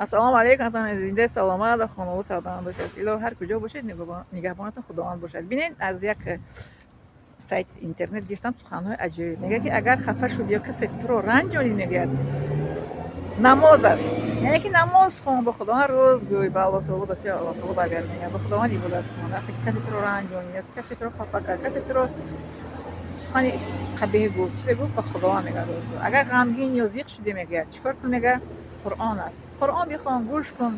Ассалому алайкум, ҳаматон зинда, саломат ва хонавода сарбаланд бошед. Илоҳ, ҳар куҷо бошед, нигаҳбонатон Худованд бошад. Бинед, аз як сайт интернет гирифтам суханҳои аҷоиб. Мегӯяд, ки агар хафа шуд ё касе туро ранҷонид, мегӯяд, намоз аст. Яъне ки намоз хон, ба Худованд рӯз гӯй, ба Аллоҳ таоло, ба сӯи Аллоҳ таоло баргард, мегӯяд, ба Худованд ибодат кун. Вақте ки касе туро ранҷонид ё касе туро хафа кард, касе туро сухани қабеҳ гуфт, чизе гуфт, ба Худованд, мегӯяд, рӯз гӯй. Агар ғамгин ё зиқ шудӣ, мегӯяд, чӣ кор кун? Мегӯяд, Қуръон аст, Қуръон бихон, гӯш кун,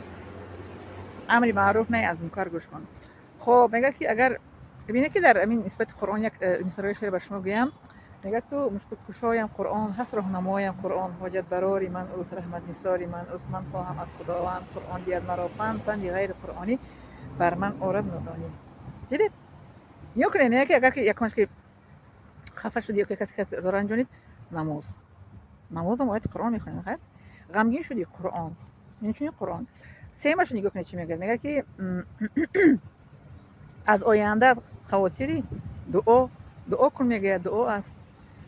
амри маъруф, наҳй аз мункар гӯш кун. Хоб, мегӯяд, ки агар бинед, ки дар ҳамин нисбати Қуръон як мисраи шеър ба шумо гӯям. Мегӯяд, ку мушкилкушоям Қуръон ҳаст, роҳнамоям Қуръон, ҳоҷатбарори ман ӯст, раҳматнисори ман ӯст. Ман хоҳам аз Худованд, Қуръон диҳад маро панд, панди ғайри қуръонӣ бар ман орад нодонӣ. Дидед, нигоҳ кунед, мегӯяд, ки агар ки якумаш ки хафа шудӣ ё ки касе ранҷонид, намоз, намозам ояти Қуръон мехонем ҳаст. Ғамгин шудӣ, Қуръон, инчунин Қуръон. Сеюмашо нигоҳ кунед, чӣ мегӯяд. Мегӯяд, ки аз оянда хавотири, дуо, дуо кун, мегӯяд, дуо аст.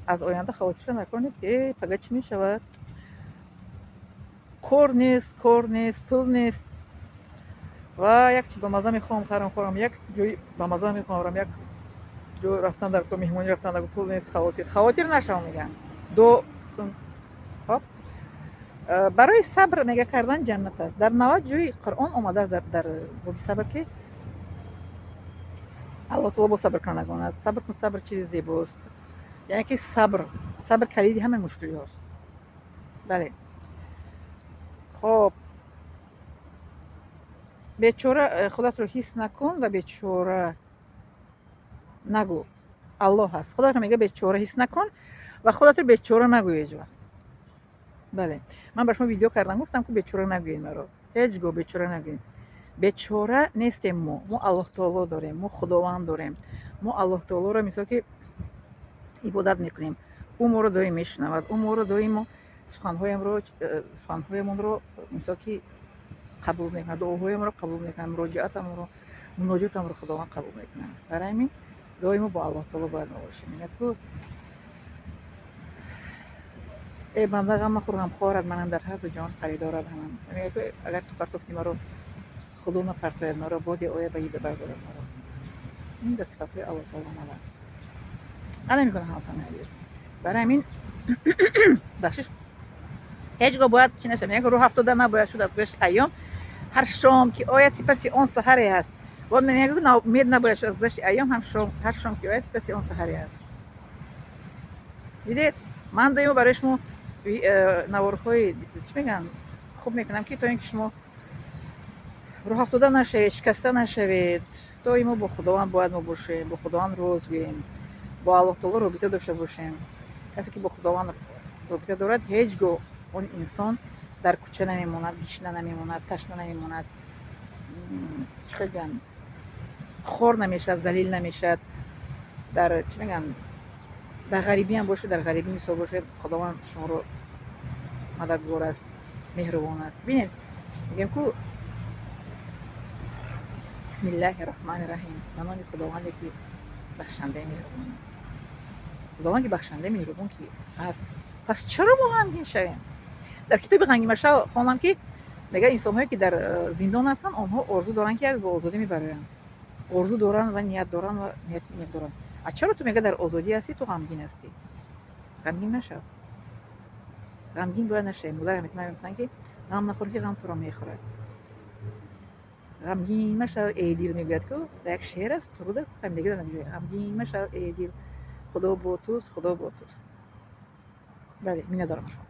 Аз оянда хавотир шудан дар кор нест, ки э пага чӣ мешавад, кор нест, кор нест, пул нест ва як чи ба маза мехоҳам харам, хӯрам, як ҷои ба маза мехоҳам рам, як ҷо рафтан дар кор, меҳмонӣ рафтан дар, пул нест. Хавотир нашав, мегӯянд, дуо кун. Хоб, барои сабр, мега, кардан ҷаннат аст. Дар 90 ҷои Қуръон омадааст дар боби сабр, ки Аллоҳ таоло бо сабркунандагон аст. Сабр кун, сабр чизи зебост. Яъне ки сабр калиди ҳамаи мушкилиҳост. Бале, хоб, бечора худатро ҳис накун ва бечора нагӯ, Аллоҳ ҳаст. Худатро, мега, бечора ҳис накун ва худатро бечора нагӯ ҳеҷ вақт. Бале, ман ба шумо видео кардам, гуфтам, ки бечора нагӯед маро, ҳеҷ гоҳ бечора нагӯед. Бечора нестем мо. Мо Аллоҳ таоло дорем, мо Худованд дорем. Мо Аллоҳ таолоро, мисол ки, ибодат мекунем, ӯ моро доим мешунавад, ӯ моро доимо суханҳоямонро, мисол ки, қабул мекунад, дуоҳоямонро қабул мекунад, муроҷиатамонро, муноҷотамонро Худованд қабул мекунад. Барои ҳамин доимо бо Аллоҳ таоло бояд мо бошем. Мегӯяд ку: «Э банда, ғам махӯр, ғамхорат манам, дар ҳар ду ҷаҳон харидорат ҳамам». Мегӯяд ку: «Агар ту партофтӣ маро, Худо напартояд маро, боде ояд, ба дида бардорад маро». Ин дар сифатҳои Аллоҳ таоло омадааст. Ана мекунам, ҳаматони азиз. Барои ҳамин, бахшиш, ҳеҷ гоҳ бояд чӣ нашавад. Мегӯяд, рӯҳ афтода набояд шуд аз гузашти айём, ҳар шом ки ояд, сипаси он саҳаре ҳаст. Мегӯяд, ноумед набояд шуд аз гузашти айём, ҳар шом ки ояд, сипаси он саҳаре ҳаст. Дидед, ман доимо барои шумо наворҳои, чӣ мегӯянд, хуб мекунам, ки то ин ки шумо рӯҳафтода нашавед, шикаста нашавед. Доимо бо Худованд бояд мо бошем, бо Худованд рӯз гӯем, бо Аллоҳ таоло робита дошта бошем. Касе ки бо Худованд робита дорад, ҳеҷ гоҳ он инсон дар кӯча намемонад, гишна намемонад, ташна намемонад, чӣ хел гӯям, хор намешавад, залил намешавад. Дар, чӣ мегӯянд, дар ғарибиам бошед, дар ғарибӣ, мисол, бошед, Худованд шуморо мададгор аст, меҳрубон аст. Бинед, мегӯем ку: «Бисмиллаҳи раҳмани раҳим», ба номи Худованде ки бахшандаи меҳрубон аст. Худованд ки бахшандаи меҳрубон ки ҳаст, пас чаро мо ғамгин шавем? Дар китоби «Ғамгин машав» хондам, ки мегӯяд, инсонҳое ки дар зиндон ҳастанд, онҳо орзу доранд, ки як ба озодӣ мебароянд, орзу доранд ва ният доранд ва ният доранд. А чаро ту, мега, дар озодӣ ҳастӣ, ту ғамгин ҳастӣ? Ғамгин нашав, ғамгин бояд нашавӣ. Модар мегуфтанд, ки ғам нахӯр, ки ғам туро мехӯрад. Ғамгин машав, эй дил, мегӯяд ку, як шеър аст, суруд аст, фаҳмидагӣ. Ғамгин машав, эй дил, Худо бо туст, Худо бо туст. Бале, миннатдорам шумо.